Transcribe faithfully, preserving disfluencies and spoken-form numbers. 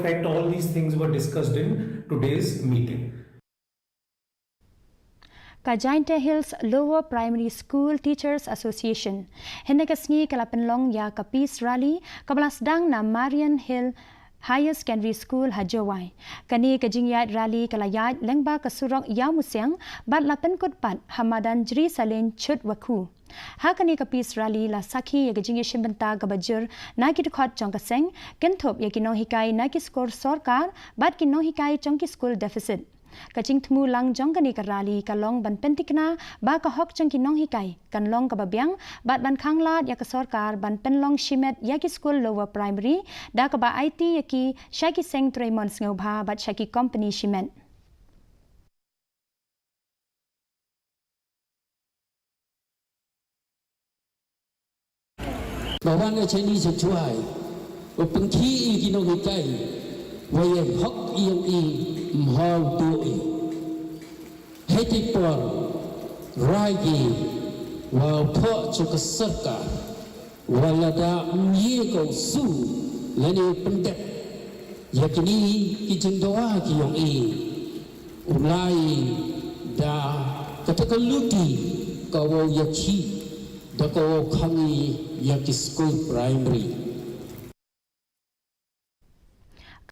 In fact, all these things were discussed in today's meeting. Ka Jaintia Hills Lower Primary School Teachers Association hynne ka sngi ka la pynlong ïa ka Peace Rally kaba la sdang na Marian Hill Higher Secondary School ha Jowai. Kane ka jingïaid rally ka la ïaid lyngba ka surok Ïawmusiang bad la pynkut pat ha madan Jri Salin Chutwakhu. Ha kane ka Peace Rally la sakhi ïa ka jingïashim bynta kaba jur na ki dkhot jong ka seng, kynthup ïa ki nonghikai na ki skur sorkar bad ki nonghikai jong ki school deficit. Ka jingthmu lang jong kane ka rally ka long ban pyntikna ba ka hok jong ki nonghikai kan long kaba biang bad ban khanglad ïa ka sorkar ban pynlong shimet ïa ki school lower primary da kaba aiti ïa ki sha ki seng trei mon sngewbha bad sha ki company shimet. Ba wan na Chinese sa chuai ba pynkhih ïa ki nonghikai wa ïa hok ïa i mhaw tu i. Hei ti por rai ki wa thoh cha ka sorkar wa lada ym ïa ka u su lane pyndep ïa kini ki jingdawa ki yong i. U lai da kata ka luti ka wow ïa ki da ka wow khang i ïa ki school primary.